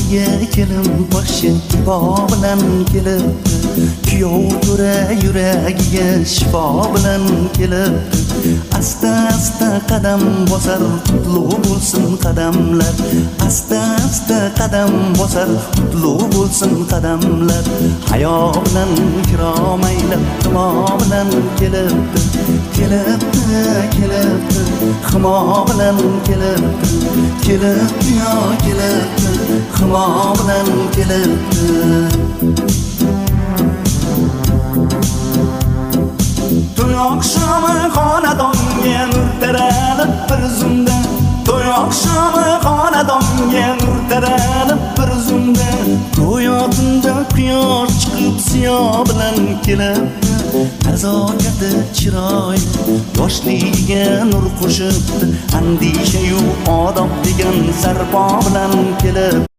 Uyiga kelin poshsha ibo bilan kelibdi. Kuyov to'ra yuragiga shifo bilan kelibdi. Asta asta qadam bosar, qutlug' bo'lsin qadamlar. Asta asta qadam bosar, qutlug' bo'lsin qadamlar. Hayo bilan kirom aylab, himo bilan kelibdi. Kelibdi, kelibdi, himo bilan kelibdi. Kelibdi yo kelibdi, himo bilan kelibdi. To'y oqshomi xonadonga nur taralib bir zumda. To'y oqshomi xonadonga nur taralib bir zumda. Go'yo tunda quyosh chiqib ziyo bilan kelibdi. Nazokati chiroy yoshligiga nur qo'shibdi. Andishayu odob degan sarpo bilan kelib.